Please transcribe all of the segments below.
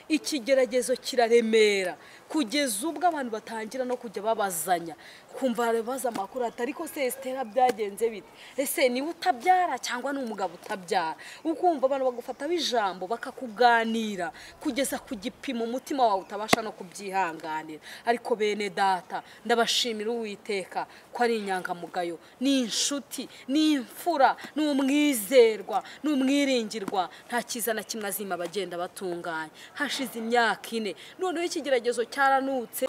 Ikigeragezo kiraremera kugeza ubwo abantu batangira no kujya babazanya, kumva baza amakuru ati ariko se Esther byagenze bite, ese niwe utabyara cyangwa ni umugabo utabyara? Ukumva abantu bagufata ijambo bakakuganira kugeza ku gipimo umutima wawe utabasha no kubyihanganira. Ariko bene data, ndabashimira Uwiteka ko ari inyangamugayo, ni inshuti, ni imfura, ni umwizerwa, ni umwiringirwa, nta cyiza na kimwe azima abagenda batunganya. Hashize imyaka 4 noneho ikigeragezo cyaranutse.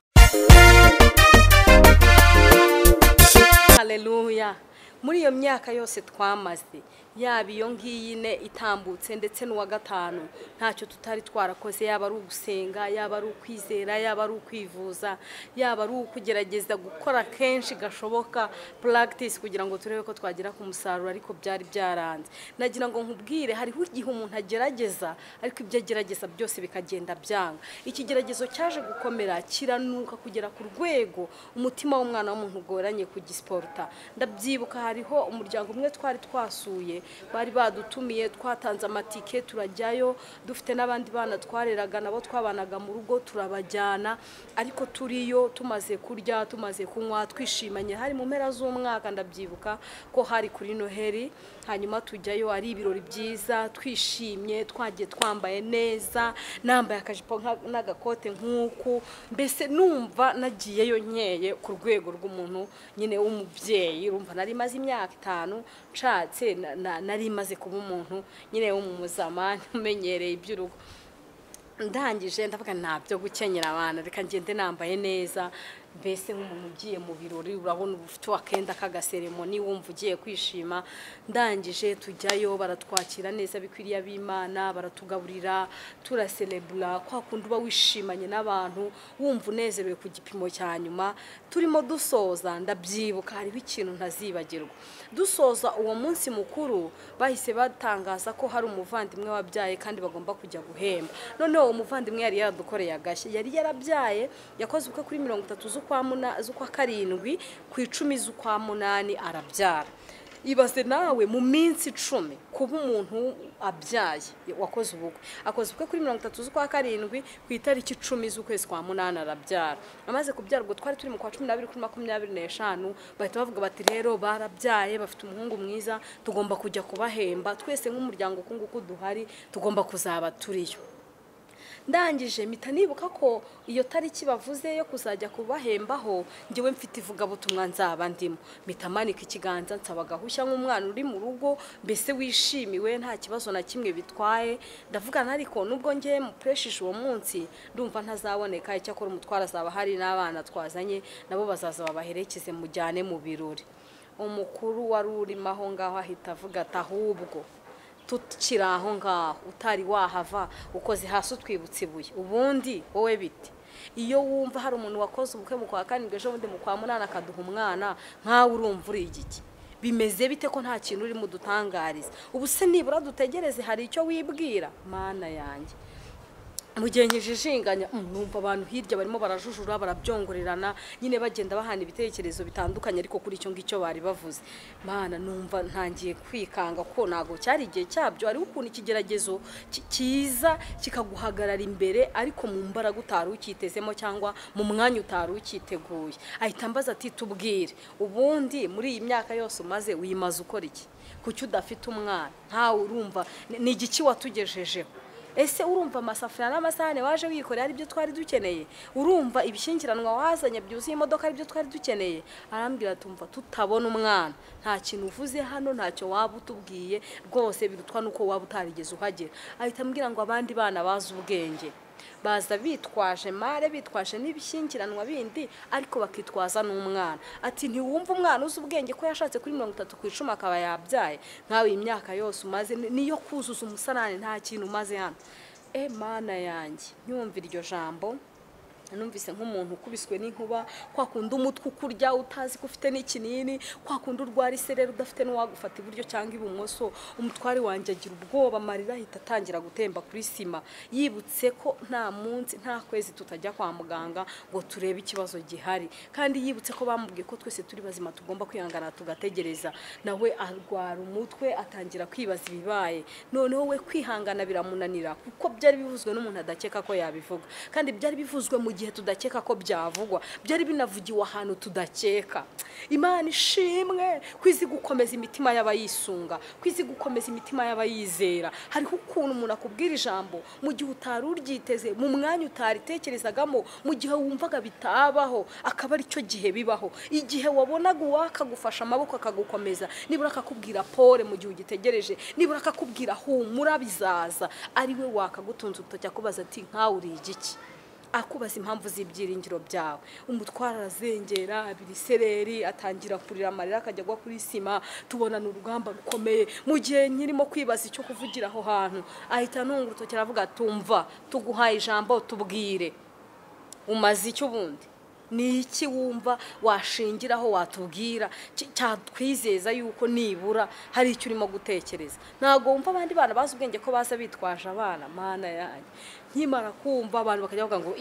Haleluya. Muri iyo myaka yose twamaze, yaba iyo ngiyi 4 itambutse ndetse n'uwa 5, ntacyo tutari twarakoze, yaba ari ugusenga, yaba ari ukwizera, yaba ari ukwivuza, yaba ari ukugerageza gukora kenshi gashoboka practice kugira ngo turebe ko twagera ku musaruro, ariko byari byaranze. Nagira ngo nkubwire, hariho igihe umuntu agerageza ariko ibyo agerageza byose bikagenda byanga. Ikigeragezo cyaje gukomera kiranuka kugera ku rwego umutima w'umwana w'umuntu ugoranye kugisporta. Ndabyibuka hariho umuryango umwe twari twasuye, bari badutumiye, twatanze amatike turajyayo, dufite n'abandi bana twareraga nabo twabanaga mu rugo turabajyana, ariko turiyo tumaze kurya, tumaze kunywa, twishimanye. Hari mu mpera z'umwaka, ndabyibuka ko hari kuri Noheli, hanyuma tujyayo ari ibirori byiza, twishimye, twagiye twambaye neza, nambaye akajipo n'agakote nk'uku, mbese numva nagiyeyo nkeye ku rwego rw'umuntu nyine w'umubyeyi. Urumva nari maze imyaka 5 nshatse, nari maze kuba umuntu nyine w'umuzamani umenyereye iby'urugo. Ndangije ndavuga ntabyo gukenyera abana, reka ngende nambaye neza, mbese nk'umuntu ugiye mu birori, urabona ufite akenda k'agaseremoni wumva ugiye kwishima. Ndangije tujyayo, baratwakira neza bikwiriye ab'Imana, baratugaburira, turaselebura, kwa kundi uba wishimanye n'abantu wumva unezerewe ku gipimo cya nyuma. Turimo dusoza, ndabyibuka hariho ikintu ntazibagirwa. Dusoza uwo munsi mukuru, bahise batangaza ko hari umuvandimwe wabyaye kandi bagomba kujya guhemba. Noneho uwo muvandimwe yari yaradukoreye agashya, yari yarabyaye, yakoze ubukwe kuri 30 z'ukwa 7, ku 10 z'ukwa 8 arabyara. Ibaze nawe mu minsi 10 kuba umuntu abyaye wakoze ubukwe, akoze ubukwe kuri 30 z'ukwa 7, ku itariki 10 z'ukwezi kwa 8 arabyara. Amaze kubyara, ubwo twari turi mu kwa 12 kuri 25, bahita bavuga bati rero barabyaye, bafite umuhungu mwiza, tugomba kujya kubahemba twese nk'umuryango kunguku duhari, tugomba kuzaba turiyo. Ndangije mpita nibuka ko iyo tariki bavuze yo kuzajya kubahembaho ngewe mfite ivugabutumwa nzaba ndimo. Mpita manika ikiganza nsaba gahushya nk'umwana uri mu rugo, mbese wishimiwe, nta kibazo na kimwe bitwaye. Ndavugana ariko nubwo ngiye mupreshishe uwo munsi ndumva ntazaboneka, icyakora umutwara azaba hari n'abana twazanye nabo bazaza babaherekeze mujyane mu birori. Umukuru wari urimo aho ngaho ahita avuga ati ahubwo tukiri aho ngaho utari wahava ukoze hasi utwibutse ibuye, ubundi wowe bite? Iyo wumva hari umuntu wakoze ubukwe mu kwa 7 ejo bundi mu kwa 8 akaduha umwana, nkawe urumva uri igiki? Bimeze bite ko nta kintu urimo dutangariza? Ubu se nibura dutegereze hari icyo wibwira? Mana yanjye, mu gihe nkijijinganya numva abantu hirya barimo barajujura, barabyongorerana nyine, bagenda bahana ibitekerezo bitandukanye, ariko kuri icyo ngicyo bari bavuze. Mana, numva ntangiye kwikanga ko ntago cyari igihe cyabyo. Ari ukuntu ikigeragezo kiza kikaguhagarara imbere, ariko mu mbaraga utari ukitezemo cyangwa mu mwanya utari ukiteguye. Ahita ambaza ati tubwire, ubundi muri iyi myaka yose umaze wimaze ukora iki? Kuki udafite umwana? Ntawe urumva ni igiki watugejejeho? Ese urumva amasafuriya n'amasahane waje wikoreye ari byo twari dukeneye? Urumva ibishyingiranwa wazanye byuzuye imodoka ari byo twari dukeneye? Arambwira tumva tutabona umwana, nta kintu uvuze hano, ntacyo waba utubwiye rwose, birutwa nuko waba utarigeze uhagera. Ahita ambwira ngo abandi bana bazi ubwenge baza bitwaje mare, bitwaje n'ibishyingiranwa bindi, ariko bakitwaza n'umwana. Ati ntiwumva umwana uzi ubwenge ko yashatse kuri 30 ku 10 akaba yabyaye, nkawe imyaka yose umaze niyo kuzuza umusarane nta kintu umaze hano. Mana yanjye, nyumva iryo jambo Numvise nk'umuntu ukubiswe n'inkuba, kwa kundi umutwe ukurya utazi ko ufite n'ikinini, kwa kundi urwara isereri udafite n'uwagufata iburyo cyangwa ibumoso. Umutware wanjye agira ubwoba, amarira ahita atangira gutemba kuri sima, yibutse ko nta munsi nta kwezi tutajya kwa muganga ngo turebe ikibazo gihari, kandi yibutse ko bamubwiye ko twese turi bazima tugomba kwihangana tugategereza. Nawe arwara umutwe atangira kwibaza ibibaye. Noneho we kwihangana biramunanira, kuko byari bivuzwe n'umuntu adakeka ko yabivuga, kandi byari bivuzwe mu gihe tudakeka ko byavugwa, byari binavugiwe ahantu tudakeka. Imana ishimwe kwizi gukomeza imitima y'abayisunga, kwizi gukomeza imitima y'abayizera. Hariho ukuntu umuntu akubwira ijambo mu gihe utari uryiteze, mu mwanya utaritekerezagamo, mu gihe wumvaga bitabaho, akaba ari cyo gihe bibaho. Igihe wabonaga uwakagufasha amaboko akagukomeza, nibura akakubwira pole mu gihe ugitegereje, nibura akakubwira humura bizaza, ari we wakagutunza urutoki akubaza ati nkawe uri igiki, akubaza impamvu z'ibyiringiro byawe. Umutwara arazengera abiri sereri, atangira kurira amarira akajya agwa kuri sima. Tubona n'urugamba rukomeye. Mu gihe nkirimo kwibaza icyo kuvugira aho hantu, ahita antunga urutoki aravuga tumva tuguhaye ijambo tubwire umaze icyo ubundi ni iki wumva washingiraho watubwira cyatwizeza yuko nibura hari icyo urimo gutekereza. Ntabwo wumva abandi bana bazi ubwenge ko baza bitwaje abana. Mana yanjye, nkimara kumva abantu bakajya bavuga ngo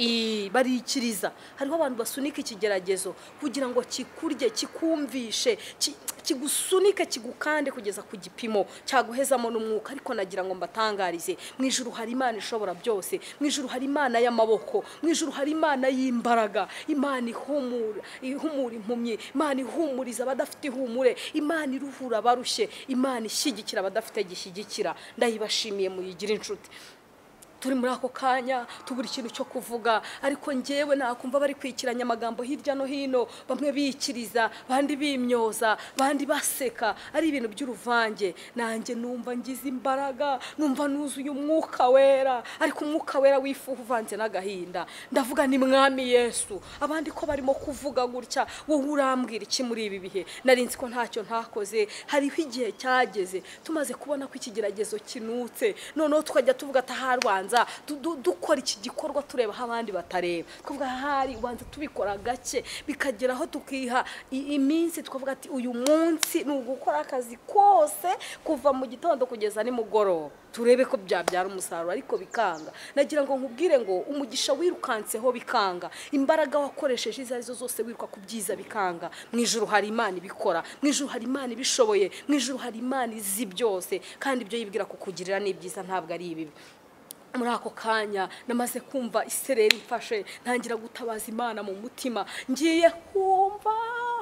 barikiriza. Hariho abantu basunika ikigeragezo kugira ngo kikurye, kikumvishe, kigusunike, kigukande kugeza ku gipimo cyaguhezamo n'umwuka. Ariko nagira ngo mbatangarize, mu ijuru hari Imana ishobora byose, mu ijuru hari Imana y'amaboko, mu ijuru hari Imana y'imbaraga, Imana ihumura impumyi, Imana ihumuriza abadafite ihumure, Imana iruhura abarushye, Imana ishyigikira abadafite gishyigikira. Ndayibashimiye, muyigire inshuti. Turi muri ako kanya tubura ikintu cyo kuvuga, ariko njyewe nakumva bari kwikiranya amagambo hirya no hino, bamwe bikiriza, bandi bimyoza, bandi baseka, ari ibintu by'uruvange. Nanjye numva ngize imbaraga, numva nuzuye umwuka wera, ariko umwuka wera wifuha uvanze n'agahinda. Ndavuga ni Mwami Yesu, abandi ko barimo kuvuga gutya, wowe urambwira iki muri ibi bihe? Nari nzi ko ntacyo ntakoze. Hariho igihe cyageze tumaze kubona ko ikigeragezo kinutse, noneho tukajya tuvuga ataharwanza dukora iki gikorwa tureba aho abandi batareba, tukavuga hari ubanza tubikora gake, bikageraho tukiha iminsi tukavuga ati uyu munsi ni ugukora akazi kose kuva mu gitondo kugeza nimugoroba, turebe ko byabyara umusaruro, ariko bikanga. Nagira ngo nkubwire ngo umugisha wirukanseho bikanga, imbaraga wakoresheje izo arizo zose wiruka ku byiza bikanga. Mu ijuru hari Imana ibikora, mu ijuru hari Imana ibishoboye, mu ijuru hari Imana izi byose, kandi ibyo yibwira kukugirira ni byiza, ntabwo ari ibibi. Muri ako kanya namaze kumva isereri mfashe, ntangira gutabaza Imana mu mutima. Ngiye kumva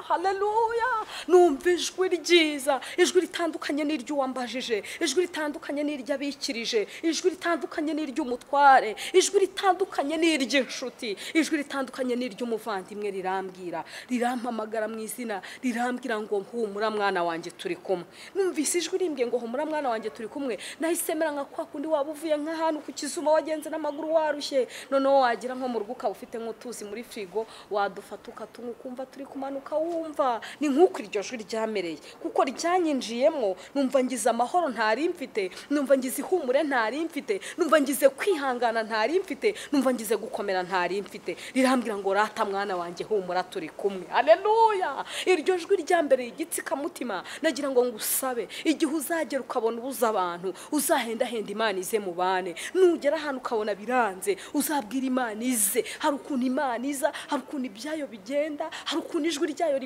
haleluya, numva ijwi ryiza, ijwi ritandukanye n'iry'uwambajije, ijwi ritandukanye n'iry'abikirije, ijwi ritandukanye n'iry'umutware, ijwi ritandukanye n'iry'inshuti, ijwi ritandukanye n'iry'umuvandimwe. Rirambwira, rirampamagara mu izina, rirambwira ngo humura mwana wanjye turi kumwe. Numvise ijwi rimbwiye ngo humura mwana wanjye turi kumwe, nahise mera nka kwa kundi waba uvuye nk'ahantu ku Kizuma wagenze n'amaguru warushye, noneho wagira nko mu rugo ukaba ufite nk'utuzi muri frigo, wadufata ukatunywa ukumva turi kumanuka, wumva ni nk'uko iryo jwi ryamereye, kuko ryanyinjiyemo. Numva ngize amahoro ntari mfite, numva ngize ihumure ntari mfite, numva ngize kwihangana ntari mfite, numva ngize gukomera ntari mfite. Rirambwira ngo rata mwana wanjye humura turi kumwe. Haleluya! Iryo jwi ryambereye igitsikamutima. Nagira ngo ngusabe, igihe uzagera ukabona ubuza abantu, uzahendahenda Imana ize mubane. Nugera ahantu ukabona biranze, uzabwira Imana ize. Hari ukuntu Imana iza, hari ukuntu ibyayo bigenda, hari ukuntu ijwi ryayo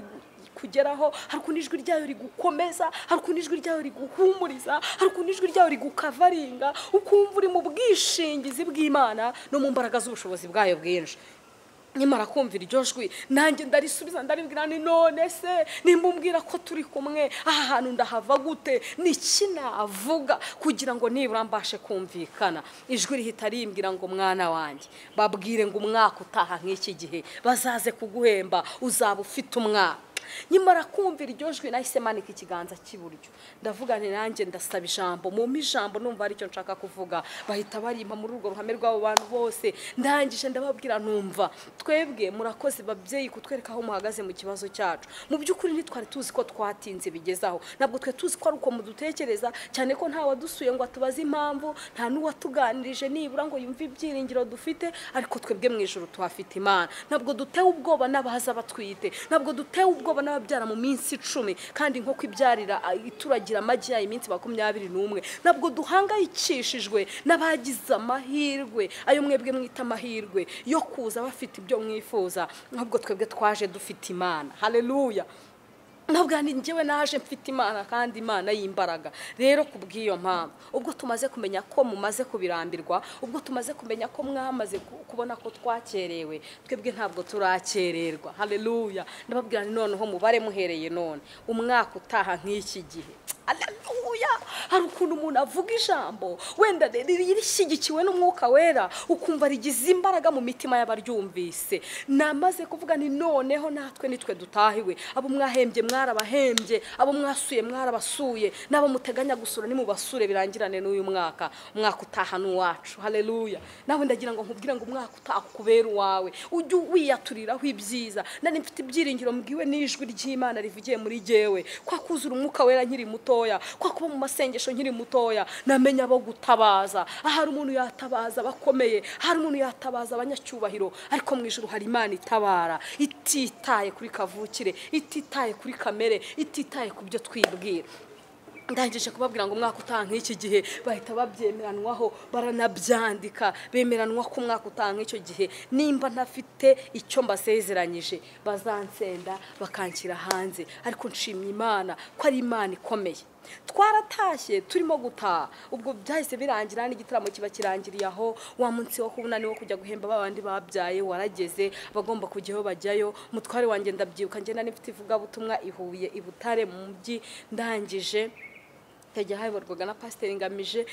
kugeraho, hari ukuntu ijwi ryayo rigukomeza, hari ukuntu ijwi ryayo riguhumuriza, hari ukuntu ijwi ryayo rigukavaringa, ukumva uri mu bwishingizi bw'Imana no mu mbaraga z'ubushobozi bwayo bwinshi. Nyamara kumva iryo jwi nanjye ndarisubiza, ndaribwira ni none se nimba umbwira ko turi kumwe, aha hantu ndahava gute? Niki navuga kugira ngo nibura mbashe kumvikana? Ijwi rihita rimbwira ngo mwana wanjye, babwire ngo umwaka utaha nk'iki gihe bazaze kuguhemba, uzaba ufite umwaka. Nyimara kumva iryo jwi nahise manika ikiganza cy'iburyo, ndavuga nti nanjye ndasaba ijambo, mumpe ijambo numva ari cyo nshaka kuvuga. Bahita barimpa muri urwo ruhame rw'abo bantu bose. Ndangije ndababwira ntumva, twebwe murakoze babyeyi kutwereka aho muhagaze mu kibazo cyacu. Mu by'ukuri ntitwari tuzi ko twatinze bigezaho, ntabwo twe tuzi ko ari uko mudutekereza, cyane ko nta wadusuye ngo atubaze impamvu, nta n'uwatuganirije nibura ngo yumve ibyiringiro dufite. Ariko twebwe mu ijuru tuhafite Imana. Ntabwo dutewe ubwoba n'abaza batwite, ntabwo dutewe ubwoba n'ababyara mu minsi 10 kandi nko kwibyarira ituragira amagi ya iminsi 21. Ntabwo duhangayikishijwe n'abagize amahirwe ayo mwebwe mwita amahirwe yo kuza bafite ibyo mwifuza, ntabwo twebwe twaje dufite Imana. Haleluya. Ntabwo ni njyewe naje mfite Imana kandi Imana y'imbaraga. Rero kubw'iyo mpamvu, ubwo tumaze kumenya ko mumaze kubirambirwa, ubwo tumaze kumenya ko mwamaze kubona ko twakerewe, twebwe ntabwo turakererwa. Haleluya. Ndababwira nti noneho mubare muhereye none umwaka utaha nk'iki gihe. Haleluya. Hari ukuntu umuntu avuga ijambo wenda rishyigikiwe n'umwuka wera, ukumva rigize imbaraga mu mitima y'abaryumvise. Namaze kuvuga ni noneho natwe nitwe dutahiwe. Abo mwahembye mwarabahembye, abo mwasuye mwarabasuye, nabo muteganya gusura nimubasure birangirane n'uyu mwaka. Umwaka utaha n'uwacu. Haleluya. Nawe ndagira ngo nkubwire ngo umwaka utaha kubera uwawe, ujye wiyaturiraho ibyiza. Nari mfite ibyiringiro mbwiwe n'ijwi ry'Imana rivugiye muri jyewe, kwa kuzura umwuka wera nkiri mutoya, kwa kuba mu masengesho nkiri mutoya, namenya abo gutabaza. Ahari umuntu yatabaza bakomeye, hari umuntu yatabaza abanyacyubahiro, ariko mu ijuru hari Imana itabara, ititaye kuri kavukire, ititaye kuri kamere, ititaye ku byo twibwira. Ndangije kubabwira ngo umwaka utaha nk'iki gihe, bahita babyemeranwaho, baranabyandika, bemeranwa ko umwaka utaha nk'icyo gihe nimba ntafite icyo mbasezeranyije bazansenda bakanshyira hanze. Ariko nshimye Imana ko ari Imana ikomeye. Twaratashye turimo gutaha, ubwo byahise birangira n'igitaramo kiba kirangiriye aho. Wa munsi wo kubunani wo kujya guhemba babandi babyaye warageze, bagomba kujyaho bajyayo. Mutware wanjye ndabyibuka ngenda nifite ivugabutumwa i Huye i Butare mu mujyi, ndangije kajya hayoborwaga na Pasiteri Ngamije,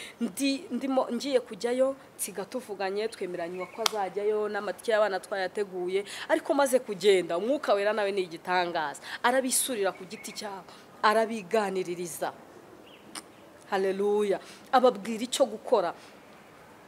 ndimo ngiye kujyayo nsiga tuvuganye, twemeranywa ko azajyayo n'amatike y'abana twayateguye. Ariko maze kugenda umwuka wera nawe ni igitangaza, arabisurira ku giti cyabo, arabiganiririza. Haleluya. Ababwira icyo gukora.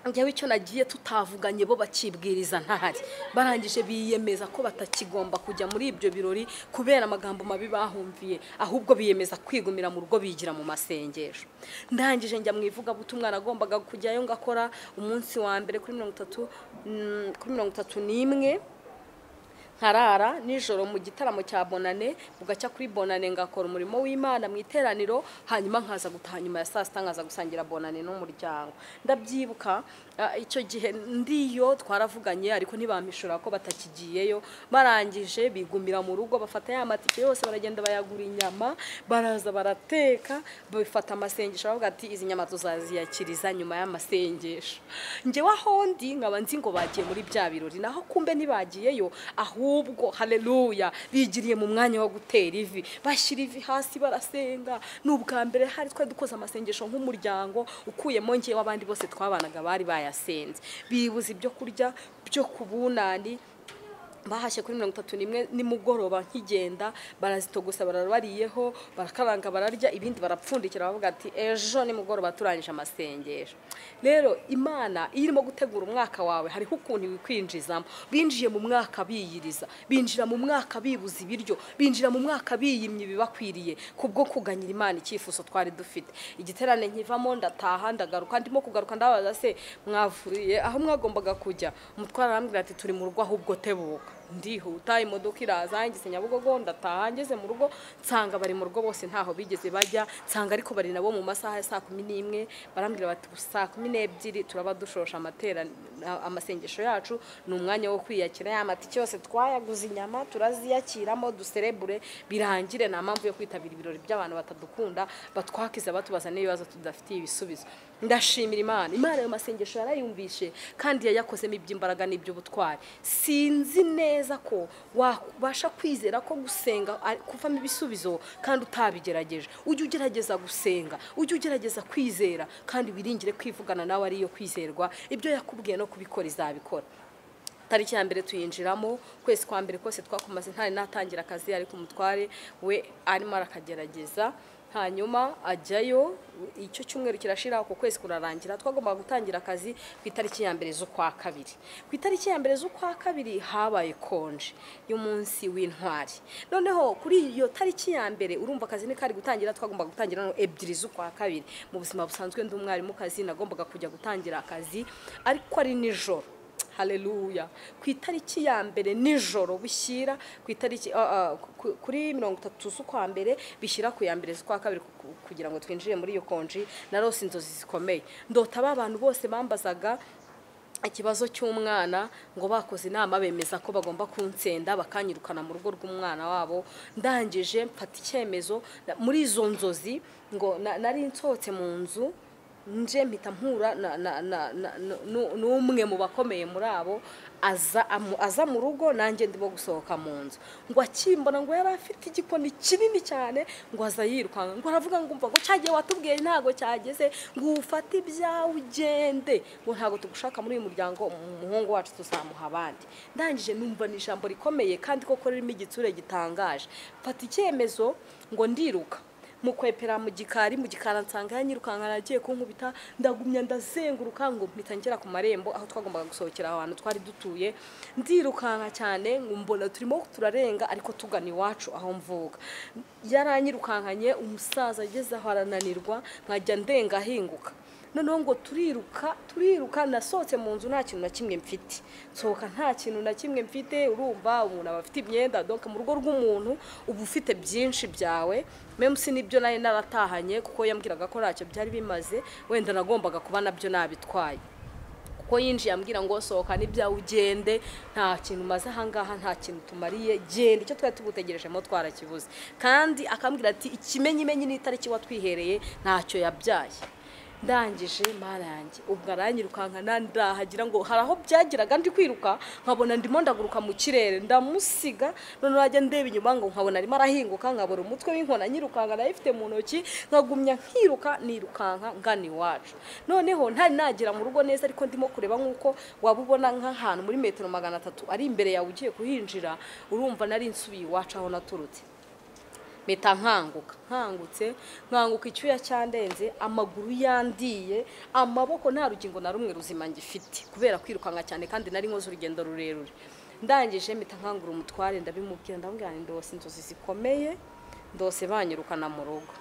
Njyewe icyo nagiye tutavuganye bo bakibwiriza ntahari. Barangije biyemeza ko batakigomba kujya muri ibyo birori kubera amagambo mabi bahumviye, ahubwo biyemeza kwigumira mu rugo bigira mu masengesho. Ndangije njya mu ivugabutumwa, nagombaga kujyayo ngakora umunsi wa mbere kuri 30, kuri 31 nkarara nijoro mu gitaramo cya Bonane, bugacya kuri Bonane ngakora umurimo w'Imana mu iteraniro, hanyuma nkaza gutaha nyuma ya saa sita nkaza gusangira Bonane n'umuryango. Ndabyibuka icyo gihe ndiyo twaravuganye, ariko ntibampishura ko batakigiyeyo. Barangije bigumira mu rugo, bafata ya matike yose baragenda bayagura inyama, baraza barateka, bafata amasengesho bavuga ati izi nyama tuzaziyakiriza nyuma y'amasengesho. Njye waho ndi nkaba nzi ngo bagiye muri bya birori, naho kumbe ntibagiyeyo, ahubwo haleluya bigiriye mu mwanya wo gutera ivi, bashyira ivi hasi barasenga. N'ubwa mbere hari twari dukoze amasengesho nk'umuryango ukuyemo ngiye w'abandi bose twabanaga bari bayasenze. Bibuza ibyo kurya byo kubunani, bahashye kuri 31 nimugoroba nkigenda, barazitogusa barabariyeho, barakaranga bararya, ibindi barapfundikira bavuga ati ejo nimugoroba turangije amasengesho. Rero Imana irimo gutegura umwaka wawe, hariho ukuntu wikwinjizamo. Binjiye mu mwaka biyiriza, binjira mu mwaka bibuza ibiryo, binjira mu mwaka biyimye bibakwiriye kubwo kuganyira Imana icyifuzo twari dufite. Igiterane nkivamo ndataha ndagaruka, ndimo kugaruka ndabaza se mwavuriye aho mwagombaga kujya? Umutwara arambwira ati turi mu rugo ahubwo tebuka. Ndihuta imodoka iraza ngeze Nyabugogo, ndataha ngeze mu rugo nsanga bari mu rugo bose ntaho bigeze bajya, nsanga ariko bari nabo mu masaha ya saa 11. Barambwira bati saa 12 turaba dushosha amatera amasengesho yacu, ni umwanya wo kwiyakira ya matike yose twayaguze inyama turaziyakiramo duserebure birangire, nta mpamvu yo kwitabira ibirori by'abantu batadukunda batwakiza batubaza n'ibibazo tudafitiye ibisubizo. Ndashimira Imana, Imana ayo masengesho yarayumvishe kandi yayakozemo iby'imbaraga n'iby'ubutwari. Sinzi neza ko wabasha kwizera ko gusenga kuvamo ibisubizo kandi utabigerageje. Ujye ugerageza gusenga, ujye ugerageza kwizera kandi wiringire kwivugana nawe ariyo kwizerwa, ibyo yakubwiye no kubikora izabikora. Tariki ya mbere tuyinjiramo, kwezi kwa mbere kose twakomaze ntari natangira akazi, ariko umutware we arimo arakagerageza. Hanyuma ajyayo, icyo cyumweru kirashira, uko kwezi kurarangira. Twagombaga gutangira akazi ku itariki ya mbere z'ukwa kabiri. Ku itariki ya mbere z'ukwa kabiri habaye konje y'umunsi w'intwari. Noneho kuri iyo tariki ya mbere, urumva akazi ni kari gutangira, twagombaga gutangira no 2 z'ukwa kabiri. Mu buzima busanzwe ndi umwarimu kazi, nagombaga kujya gutangira akazi ariko ari nijoro. Haleluya. Ku itariki ya mbere nijoro bishyira ku itariki kuri 30 z'ukwa mbere, bishyira ku ya mbere z'ukwa kabiri, kugira ngo twinjire muri iyo konji. Narose inzozi zikomeye, ndota ba bantu bose bambazaga ikibazo cy'umwana, ngo bakoze inama bemeza ko bagomba kunsenda bakanyirukana mu rugo rw'umwana wabo. Ndangije mfata icyemezo muri izo nzozi, ngo nari nsohotse mu nzu nje mpita mpura n'umwe mu bakomeye muri abo, aza mu rugo nanjye ndimo gusohoka mu nzu. Ngo akimbona, ngo yari afite igikoni kinini cyane, ngo aza yirukanka, ngo aravuga ngo umva ngo cyagiye watubwiye ntago cyageze, ngo ufate ibyawe ugende, ngo ntago tugushaka muri uyu muryango, umuhungu wacu tuzamuha abandi. Ndangije numva ni ijambo rikomeye kandi koko ririmo igitsure gitangaje. Mfata icyemezo ngo ndiruka, mukwepera mu gikari, mu gikara nsanga yanyirukanka aragiye kunkubita, ndagumya ndazenguruka ngo mpita ngera ku marembo aho twagombaga gusohokera ahantu twari dutuye. Ndirukanka cyane ngo mbona turimo turarenga ariko tugana iwacu aho mvuka. Yaranyirukankanye umusaza ageze aho arananirwa, nkajya ndenga ahinguka. Noneho ngo turiruka turiruka, nasohotse mu nzu nta kintu na kimwe mfite, nsohoka nta kintu na kimwe mfite. Urumva umuntu aba afite imyenda, donc mu rugo rw'umuntu uba ufite byinshi byawe, même si nibyo nari naratahanye, kuko yambwiraga ko ntacyo byari bimaze, wenda nagombaga kuba nabyo nabitwaye. Kuko yinjiye ambwira ngo sohoka n'ibyawe ugende, nta kintu umaze ahangaha, nta kintu tumariye, genda, icyo twari tugutegerejemo twarakibuze. Kandi akambwira ati ikimenyimenyi n'itariki watwihereye ntacyo yabyaye. Ndangije Mana yanjye, ubwo aranyirukanka ndahagira ngo hari aho byagiraga ndi kwiruka nkabona ndimo ndaguruka mu kirere, ndamusiga. Noneho najya ndeba inyuma ngo nkabona arimo arahinguka, nkabona umutwe w'inkona nyirukanka nayifite mu ntoki, nkagumya nkiruka nirukanka ngana iwacu. Noneho ntari nagera mu rugo neza, ariko ndimo kureba nk'uko waba ubona nk'ahantu muri metero 300 ari imbere yawe ugiye kuhinjira, urumva nari nsubiye iwacu aho naturutse. Mpita nkanguka, nkangutse nkanguka icyuya cyandenze, amaguru yandiye, amaboko nta rugingo na rumwe ruzima ngifite kubera kwirukanka cyane, kandi nari nkoze urugendo rurerure. Ndangije mpita nkangura umutware, ndabimubwira, ndamubwira nti ndose inzozi zikomeye, ndose banyirukana mu rugo.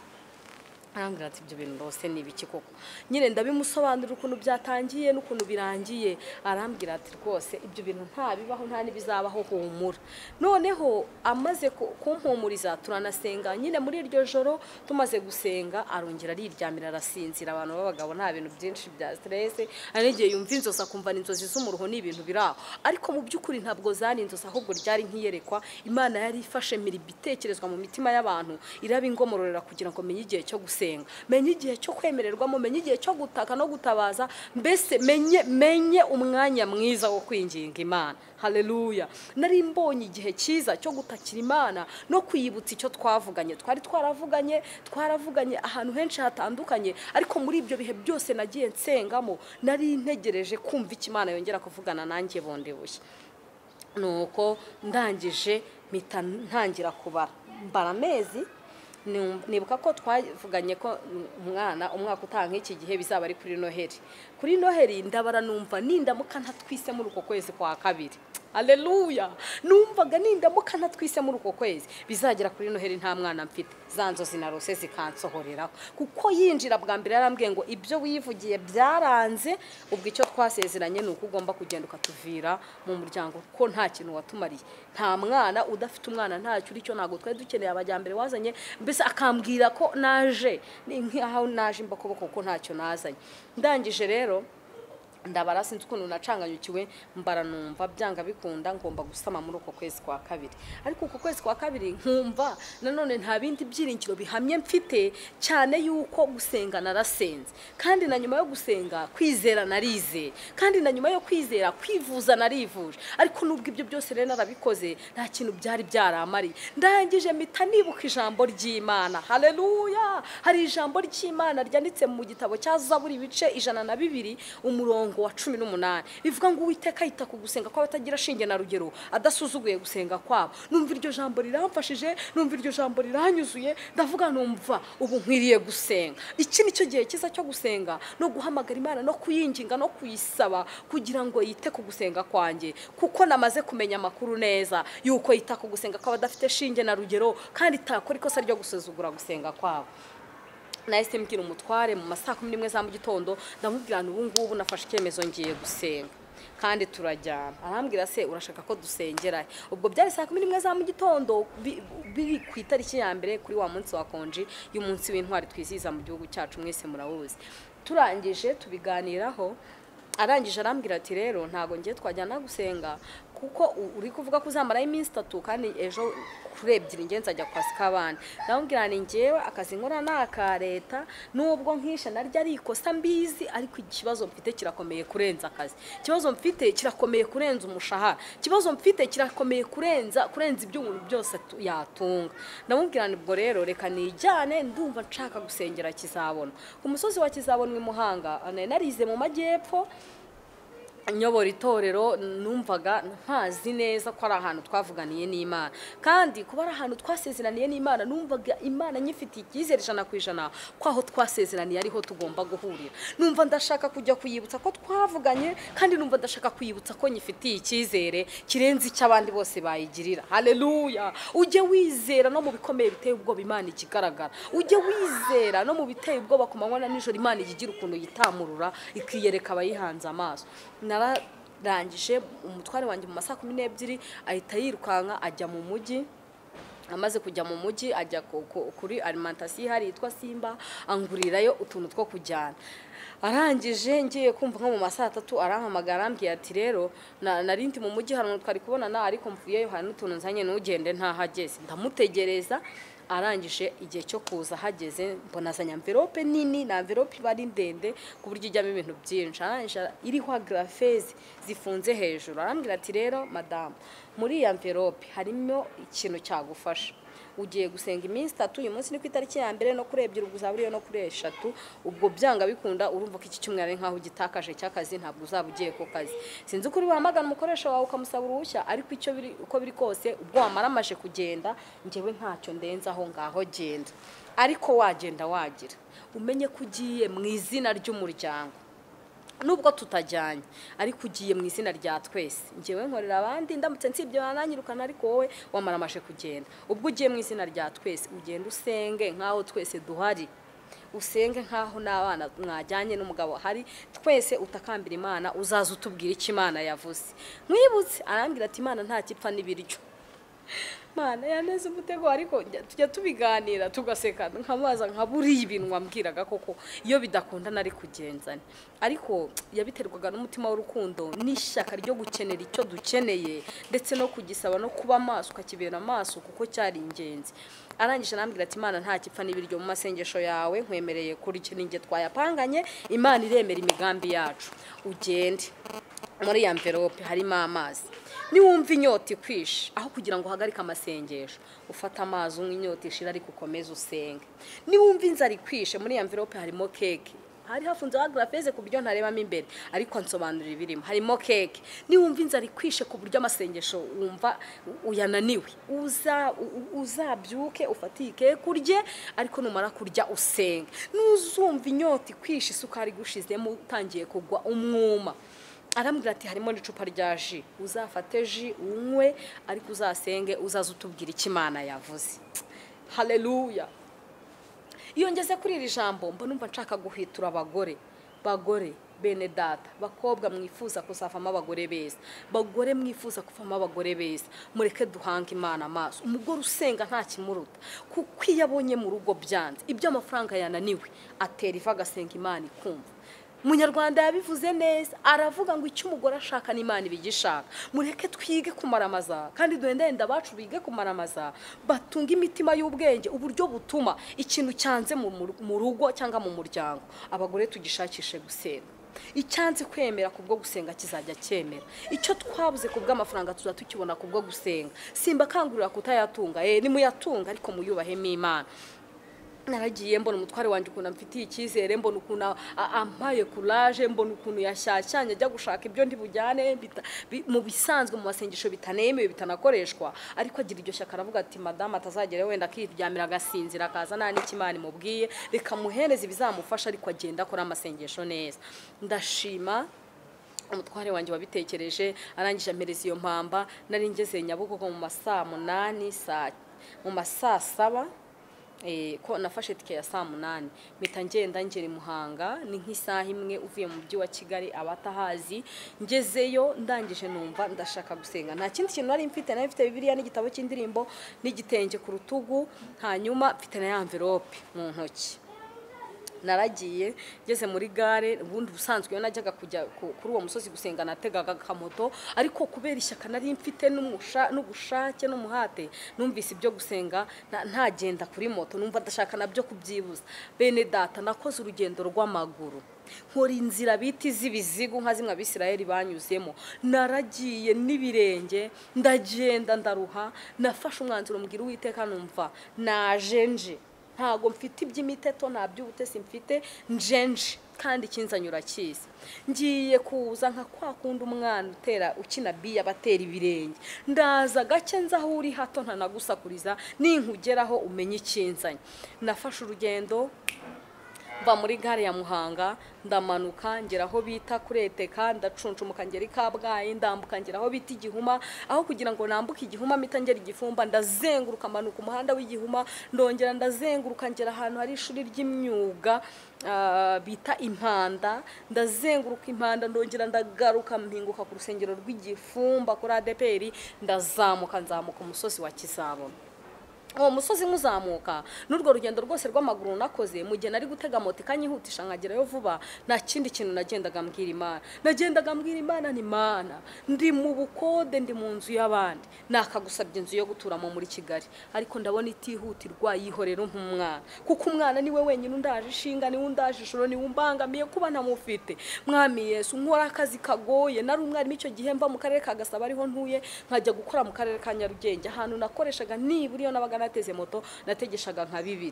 Arambwira ati ibyo bintu ndose ni ibiki koko? Nyine ndabimusobanurira ukuntu byatangiye n'ukuntu birangiye. Arambwira ati rwose ibyo bintu nta bibaho, nta n'ibizabaho, humura. Noneho amaze kumpumuriza turanasenga nyine muri iryo joro. Tumaze gusenga arongera ariryamira arasinzira. Abantu b'abagabo nta bintu byinshi bya stress, hari n'igihe yumva inzozi akumva ni inzozi z'umuruho, ni ibintu biraho, ariko mu by'ukuri ntabwo zari inzozi, ahubwo ryari nk'iyerekwa. Imana yari ifashe miri bitekerezwa mu mitima y'abantu, irabingomororera kugira ngo menye igihe cyo gusenga, menye igihe cyo kwemererwamo, menye igihe cyo gutaka no gutabaza, mbese menye umwanya mwiza wo kwinginga Imana. Haleluya. Nari mbonye igihe cyiza cyo gutakira Imana no kwiyibutsa icyo twavuganye. Twari twaravuganye ahantu henshi hatandukanye, ariko muri ibyo bihe byose nagiye nsengamo, nari ntegereje kumva icyo Imana yongera kuvugana nanjye bundi bushya. Nuko ndangije mpita ntangira kubara, mbara amezi. Nibuka ko twavuganye ko umwana umwaka utaha nk'iki gihe bizaba ari kuri Noheli. Kuri Noheli ndabara numva nindamuka ntatwise muri uko kwezi kwa kabiri. Haleluya. Numvaga nindamuka ntatwise muri uko kwezi bizagera kuri Noheli nta mwana mfite, za nzozi narose zikansohoreraho. Kuko yinjira bwa mbere yarambwiye ngo ibyo wivugiye byaranze, ubwo icyo twasezeranye ni uko ugomba kugenda ukatuvira mu muryango, kuko nta kintu watumariye, nta mwana, udafite umwana ntacyo uri cyo, ntabwo twari dukeneye abajyambere wazanye. Mbese akambwira ko naje ni nkaho naje imbakoboko kuko ntacyo nazanye. Ndangije rero ndabara, sinzi ukuntu nacanganyukiwe, mbara numva byanga bikunda ngomba gusama muri uko kwezi kwa kabiri. Ariko uko kwezi kwa kabiri nkumva nanone nta bindi byiringiro bihamye mfite, cyane yuko gusenga narasenze, kandi na nyuma yo gusenga kwizera narizeye, kandi na nyuma yo kwizera kwivuza narivuje. Ariko nubwo ibyo byose rero narabikoze, nta kintu byari byaramariye. Ndangije mpita nibuka ijambo ry'Imana. Haleluya. Hari ijambo ry'Imana ryanditse mu gitabo cya Zaburi ibice 102 umurongo umurongo wa 18 bivuga ngo Uwiteka yita ku gusenga kw'abatagira shinge na rugero, adasuzuguye gusenga kwabo. Numva iryo jambo riramfashije, numva iryo jambo riranyuzuye, ndavuga numva ubu nkwiriye gusenga. Iki nicyo gihe cyiza cyo gusenga no guhamagara Imana no kuyinginga no kuyisaba kugira ngo yite ku gusenga kwanjye, kuko namaze kumenya amakuru neza yuko yita ku gusenga kw'abadafite shinge na rugero, kandi itakora ikosa ryo gusuzugura gusenga kwabo. Nahise mbwira umutware mu masaha 11 za mu gitondo, ndamubwira ubu ngubu nafashe icyemezo ngiye gusenga kandi turajyana. Arambwira se urashaka ko dusengera? Ubwo byari saa 11 za mu gitondo, biri ku itariki ya mbere kuri wa munsi wa konji y'umunsi w'intwari twizihiza mu gihugu cyacu, mwese murawuzi. Turangije tubiganiraho, arangije arambwira ati rero ntago ngiye twajyana gusenga kuko uri kuvuga ko uzamara iminsi 3 kandi ejo kuri 2 ngiye nzajya kwa sikabana. Ndamubwira ni ngewe akazi nkora naka leta, nubwo nkisha naryo ari ikosa mbizi, ariko ikibazo mfite kirakomeye kurenza akazi, ikibazo mfite kirakomeye kurenza umushahara, ikibazo mfite kirakomeye kurenza ibyo umuntu byose yatunga. Ndamubwira ni ubwo rero reka nijyane, ndumva nshaka gusengera Kizabona. Ku musozi wa Kizabona i Muhanga narize mu majyepfo nyobora itorero, numvaga ntazi neza ko ari ahantu twavuganiye n'Imana, kandi kuba ari ahantu twasezeraniye n'Imana numvaga Imana nyifitiye icyizere 100% ko aho twasezeraniye ariho tugomba guhurira. Numva ndashaka kujya kuyibutsa ko twavuganye, kandi numva ndashaka kuyibutsa ko nyifitiye icyizere kirenze icy'abandi bose bayigirira. Haleluya! Ujye wizera no mu bikomeye biteye ubwoba Imana ikigaragara, ujye wizera no mu biteye ubwoba ku manywa na nijoro Imana igira ukuntu yitamurura ikiyereka abayihanze amaso. Narangije umutware wanjye mu masaha 12 ahita yirukanka ajya mu mujyi. Amaze kujya mu mujyi ajya kuri alimentation hari yitwa Simba, angurirayo utuntu two kujyana. Arangije ngiye kumva nko mu masaha 3 arampamagara arambwira ati rero narindi mu mujyi hari umuntu twari kubonana ariko mvuyeyo hari n'utuntu nzanye ntugende ntahageze. Ndamutegereza, arangije igihe cyo kuza hageze mbona azanye envelope nini, na envelope iba ari ndende ku buryo ijyamo ibintu byinshi. Arangije iriho agrafeze zifunze hejuru, arambwira ati rero madamu, muri iyi envelope harimo ikintu cyagufasha, ugiye gusenga iminsi 3, uyu munsi ni ku itariki ya mbere no kuri 2 ubwo uzaba uriyo no kuri 3, ubwo byanga bikunda urumva ko iki cyumweru ari nkaho ugitakaje cy'akazi, ntabwo uzaba ugiye ku kazi. Sinzi ukuri wahamagara umukoresha wawe ukamusaba uruhushya, ariko icyo biri uko biri kose ubwo wamaramaje kugenda njyewe ntacyo ndenza aho ngaho, genda. Ariko wagenda wagira umenye ko ugiye mu izina ry'umuryango, nubwo tutajyanye ariko ugiye mu izina rya twese. Njyewe nkorera abandi ndamutse nsibye bananyirukana, ariko wowe wamaramaje kugenda. Ubwo ugiye mu izina rya twese, ugenda usenge nkaho twese duhari, usenge nkaho n'abana mwajyanye n'umugabo hari, twese utakambira Imana, uzaza utubwira icyo Imana yavuze. Mwibutse arambwira ati Imana nta kipfa n'ibiryo. Mana yaneze umutego, ariko tujya tubiganira tugaseka nkabaza nka buri ibintu wambwiraga koko iyo bidakunda nari kugenzana, ariko yabiterwaga n'umutima w'urukundo n'ishyaka ryo gukenera icyo dukeneye ndetse no kugisaba no kuba amaso ukakibera amaso kuko cyari ingenzi. Arangije arambwira ati Imana nta kipfa n'ibiryo, mu masengesho yawe nkwemereye kurya ninjye twayapanganye, Imana iremera imigambi yacu, ugende. Muri ya envelope harimo amazi, niwumva inyota ikwishe aho kugira ngo uhagarike amasengesho ufata amazi unywe inyota ishira ariko ukomeze usenge. Niwumva inzara ikwishe muri ya envelope harimo keke, hari hafunze agrafeze ku buryo ntarebamo imbere ariko nsobanurira ibirimo, harimo keke. Niwumva inzara ikwishe ku buryo amasengesho wumva uyananiwe, uzabyuke ufate keke urye, ariko numara kurya usenge. Nuzumva inyota ikwishe isukari gushizemo utangiye kugwa umwuma, arambwira ati harimo n'icupa rya ji, uzafate ji unywe ariko uzasenge, uzaza utubwira icyo Imana yavuze. Haleluya! Iyo ngeze kuri iri jambo mba numva nshaka guhitura abagore, bagore bene data, bakobwa mwifuza kuzavamo abagore beza, bagore mwifuza kuvamo abagore beza, mureke duhange Imana amaso. Umugore usenga nta kimuruta, kuko iyo abonye mu rugo byanze, ibyo amafaranga yananiwe, atera iva agasenga Imana ikumva. Munyarwanda yabivuze neza, aravuga ngo icyo umugore ashaka n'Imana ibigishaka. Mureke twige kumaramaza, kandi duhendahenda abacu bige kumaramaza, batunga imitima y'ubwenge, uburyo butuma ikintu cyanze mu rugo cyangwa mu muryango abagore tugishakishe gusenga. Icyanze kwemera kubwo gusenga kizajya cyemera, icyo twabuze kubw'amafaranga tuza tukibona kubwo gusenga. Simba kangurira kutayatunga, nimuyatunga ariko muyubahemo Imana. Naragiye mbona umutware wanjye ukuntu amfitiye icyizere, mbona ukuntu ampaye courage, mbona ukuntu yashyashyanye ajya gushaka ibyo ndi bujyane mu bisanzwe mu masengesho bitanemewe bitanakoreshwa, ariko agira iryo shyaka aravuga ati madame atazagera wenda akiryamira agasinzira akaza nta n'ikimana imubwiye, reka muhereze ibizamufasha, ariko agenda akora amasengesho neza. Ndashima umutware wanjye wabitekereje, arangije ampereza iyo mpamba. Nari ngeze Nyabugogo mu masaa 8 mu masaa 7, ko nafashe tike ya saa 8 mpita ngenda ngera i Muhanga, ni nk'isaha imwe uvuye mu mujyi wa Kigali abatahazi. Ngezeyo ndangije numva ndashaka gusenga, nta kindi kintu nari mfite, nari mfite Bibiliya n'igitabo cy'indirimbo n'igitenge ku rutugu, hanyuma mfite na envelope mu ntoki. Naragiye ngeze muri gare, ubundi ubusanzwe iyo najyaga kujya kuri uwo musozi gusenga nategaga akamoto, ariko kubera ishyaka nari mfite n'ubushake n'umuhate, numvise ibyo gusenga ntagenda kuri moto, numva ndashaka nabyo kubyibuza. Bene data, nakoze urugendo rw'amaguru, nkora inzira bita iz'ibizigu nka zimwe Abisirayeli banyuzemo, naragiye n'ibirenge ndagenda ndaruha. Nafashe umwanzuro mbwira Uwiteka, numva naje nje, ntago mfite iby'imiteto, nta by'ubutesi mfite, njenje kandi ikinzanye urakizi. Ngiye kuza nka kwa kundi umwana utera ukina biya batera ibirenge, ndaza gake nza aho uri hato ntanagusakuriza, ninkugeraho umenye ikinzanye. Nafashe urugendo mva muri gare ya Muhanga, ndamanuka ngera aho bita Kureteka, ndacuncumuka ngera i Kabgayi, ndambuka ngera aho bita Igihuma. Aho kugira ngo nambuke Igihuma mpita ngera Igifumba, ndazenguruka manuka umuhanda w'Igihuma, ndongera ndazenguruka ngera ahantu hari ishuri ry'imyuga bita Impanda, ndazenguruka Impanda, ndongera ndagaruka mpinguka ku rusengero rw'Igifumba kuri ADPR, ndazamuka nzamuka umusozi wa Kizabona. Uwo musozi nkuzamuka n'urwo rugendo rwose rw'amaguru nakoze, mu gihe nari gutega moto ikanyihutisha nkagerayo vuba, nta kindi kintu nagendaga mbwira Imana. Nagendaga mbwira Imana ni Mana, ndi mu bukode, ndi mu nzu y'abandi, nakagusabye inzu yo guturamo muri Kigali, ariko ndabona itihutirwa, yihorera nk'umwana, kuko umwana niwe wenyine undaje ishinga, niwe undaje ishuro, niwe umbangamiye kuba ntamufite. Mwami Yesu, nkora akazi kagoye, nari umwarimu icyo gihe, mva mu karere ka Gasabo ariho ntuye, nkajya gukora mu karere ka Nyarugenge, ahantu nakoreshaga nibura iyo nabaga nateze moto nategeshaga nka 2.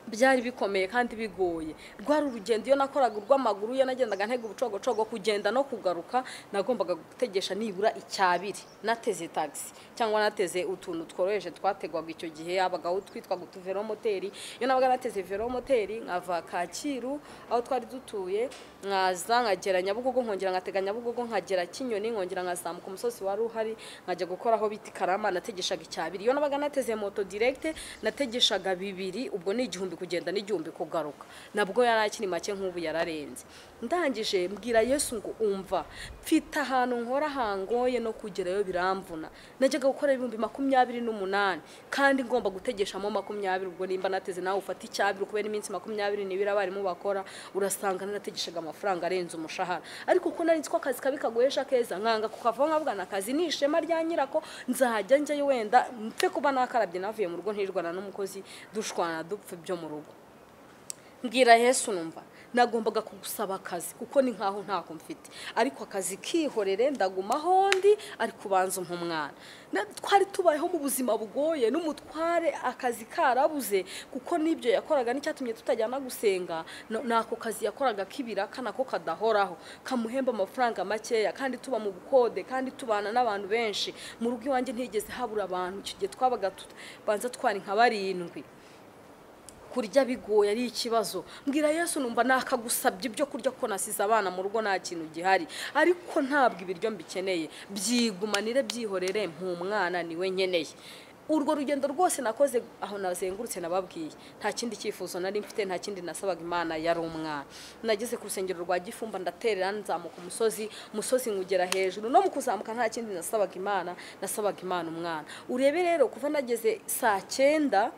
Byari bikomeye kandi bigoye, rwari urugendo iyo nakoraga urw'amaguru, iyo nagendaga ntega ubucogocogo kugenda no kugaruka, nagombaga gutegesha nibura 2 nateze taxi cyangwa nateze utuntu tworoheje twategwaga icyo gihe, habagaho twitwaga utuvelomoteri. Iyo nabaga nateze velomoteri nkava Kacyiru aho twari dutuye, nkaza nkagera Nyabugogo, nkongera ngatega Nyabugogo nkagera Kinyoni, nkongera nkazamuka umusozi wari uhari nkajya gukora aho bita Karama, nategeshaga 2. Iyo nabaga nateze moto direct nategeshaga 2, ubwo ni 1000 kugenda n'igihumbi kugaruka, nabwo yari akiri make nk'ubu yararenze. Ndangije mbwira Yesu ngo umva, mfite ahantu nkora hangoye no kugerayo biramvuna, najyaga gukora 28,000 kandi ngomba gutegeshamo 20, ubwo nimba nateze nawe ufata 2 kubera iminsi 22 abarimu bakora, urasanga narategeshaga amafaranga arenze umushahara. Ariko ko nari nzi ko akazi kabi kagoyesha keza, nkanga kukavaho nkavuga akazi ni ishema rya nyirako, nzajya njyayo wenda mfe kuba nakarabye navuye mu rugo ntirwana n'umukozi dushwana dupfa ibyo mu rugo. Mbwira Yesu numva nagombaga kugusaba akazi kuko ni nkaho ntako mfite, ariko akazi kihorere ndagumaho ndi, ariko ubanza nk'umwana. Twari tubayeho mu buzima bugoye, n'umutware akazi karabuze, kuko nibyo yakoraga n'icyatumye tutajyana gusenga, nako kazi yakoraga k'ibiraka nako kadahoraho, kamuhemba amafaranga makeya, kandi tuba mu bukode, kandi tubana n'abantu benshi. Mu rugo iwanjye ntigeze habura abantu, icyo gihe twabaga banza twari nka 7. Kurya bigoye ari ikibazo. Mbwira Yesu numva nakagusabye ibyo kurya ko nasize abana mu rugo nta kintu gihari, ariko ntabwo ibiryo mbikeneye, byigumanire byihorere nk'umwana niwe nkeneye. Urwo rugendo rwose nakoze aho nazengurutse nababwiye, nta kindi cyifuzo nari mfite, nta kindi nasabaga Imana, yari umwana. Nageze ku rusengero rwa Gifumba ndaterera nzamuka umusozi, umusozi ngugera hejuru, no mu kuzamuka nta kindi nasabaga Imana, nasabaga Imana umwana. Urebe rero kuva nageze saa 9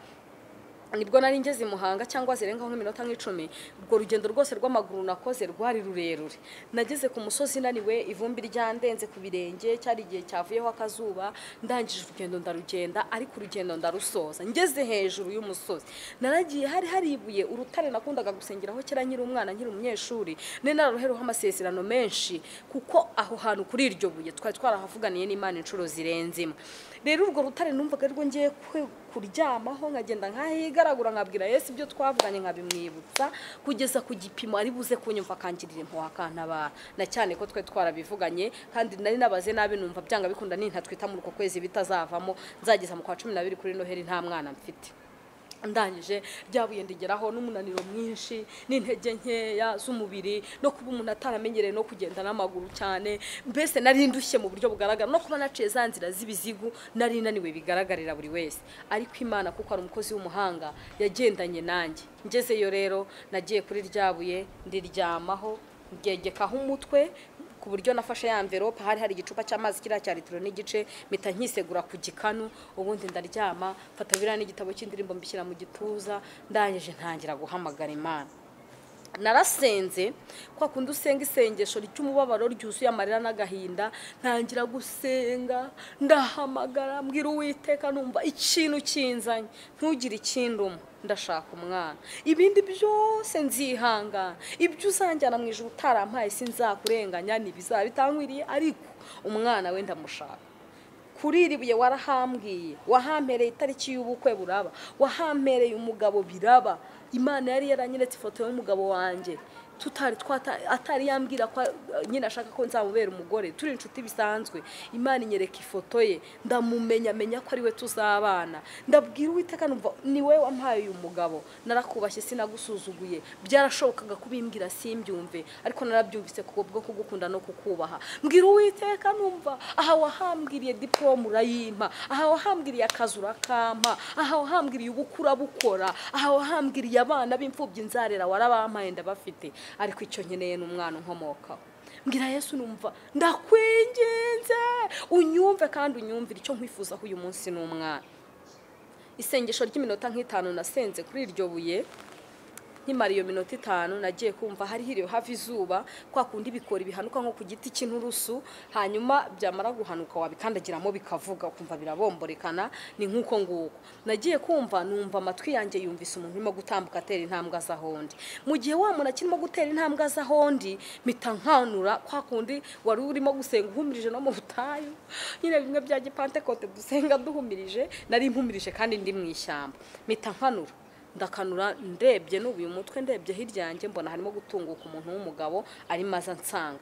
nibwo nari ngeze Muhanga cyangwa zirengaho nk'iminota nk'icumi, ubwo rugendo rwose rw'amaguru nakoze rwari rurerure. Nageze ku musozi naniwe, ivumbi ryandenze ku birenge, cyari igihe cyavuyeho akazuba, ndangije urugendo ndarugenda, ariko urugendo ndarusoza ngeze hejuru y'umusozi. Naragiye hari haribuye urutare nakundaga gusengeraho kera nkiri umwana nkiri umunyeshuri, ne nararuheruho amasezerano menshi, kuko aho hantu kuri iryo buye twari twarahavuganiye n'Imana inshuro zirenze imwe. Rero urwo rutare numvaga ariko ngiye Kuryamaho nkagenda nkahigaragura, nkabwira Yesu ibyo twavuganye, nkabimwibutsa kugeza ku gipimo ari buze kunyumva akangirira impuhwe akantabara. Na cyane ko twe twarabivuganye kandi nari nabaze nabi, numva byanga bikunda nintatwita muri uko kwezi bitazavamo, nzageza mu kwa 12 kuri Noheli nta mwana mfite. Ndangije ryabuye ndigeraho n'umunaniro mwinshi n'intege nkeya z'umubiri, no kuba umuntu ataramenyereye no kugenda n'amaguru cyane, mbese nari ndushye mu buryo bugaragara, no kuba naciye za nzira z'ibizigu nari naniwe bigaragarira buri wese. Ariko Imana kuko ari umukozi w'umuhanga yagendanye nanjye. Ngezeyo rero nagiye kuri ryabuye ndiryamaho, ngegekaho umutwe ku buryo nafashe ya envelope, hari igicupa cy'amazi kiriya cya litiro n'igice, mpita nkisegura ku gikanu, ubundi ndaryama, mfata biriya n'igitabo cy'indirimbo mbishyira mu gituza, ndangije ntangira guhamagara Imana. Narasenze kwa kundi usenga isengesho ry'umubabaro ryuzuye amarira n'agahinda, ntangira gusenga ndahamagara mbwira Uwiteka, numva ikintu kinzanye, ntugire ikinduma, ndashaka umwana, ibindi byose nzihangana, ibyo uzanjyana mu ijuru utarampaye sinzakurenganya, ntibizaba bitankwiriye, ariko umwana we ndamushaka. Kuri iri buye warahambwiye, wahampereye itariki y'ubukwe buraba, wahampereye umugabo biraba. Imana yari yaranyeretse ifoto y'umugabo wanjye tutari twata, atari yambwira ko nyine ashaka ko nzamubera umugore, turi inshuti bisanzwe. Imana inyereka ifoto ye, ndamumenya, menya ko ari we tuzabana. Ndabwira Uwiteka numva ni we wampaye uyu mugabo, narakubashye sinagusuzuguye, byarashobokaga kubimbwira simbyumve, ariko narabyumvise kubwo kugukunda no kukubaha. Mbwira Uwiteka numva aha wahambwiriye diplome urayimpa, aha wahambwiriye akazi urakampa, aha wahambwiriye ubukura bukora, aha wahambwiriye abana b'imfubyi nzarera warabampaye ndabafite, ariko icyo nkeneye n'umwana unkomokaho. Mbwira Yesu numva ndakwinginze unyumve kandi unyumvire, icyo nkwifuzaho uyu munsi ni umwana. Isengesho ry'iminota nk'itanu nasenze kuri iryo buye, nkimara iyo minota 5 nagiye kumva hari hiriwe hava izuba, kwa kundi bikora bihanuka nko ku giti cy'inturusu, hanyuma byamara guhanuka wabikandagiramo bikavuga ukumva birabomborekana, ni nkuko nguko. Nagiye kumva numva amatwi yanjye yumvise umuntu urimo gutambuka atera intambwe aza ahondi. Mu gihe wa muntu akirimo gutera intambwe aza ahondi, mpita nkanura kwa kundi wari urimo gusenga uhumirije no mu butayu, nyine bimwe bya gipantekote dusenga duhumirije, nari mpumirije kandi ndi mu ishyamba. Mpita nkanura, ndakanura ndebye n'ubu uyu mutwe, ndebye hirya yanjye mbona harimo gutunguka umuntu w'umugabo arimo aza ansanga.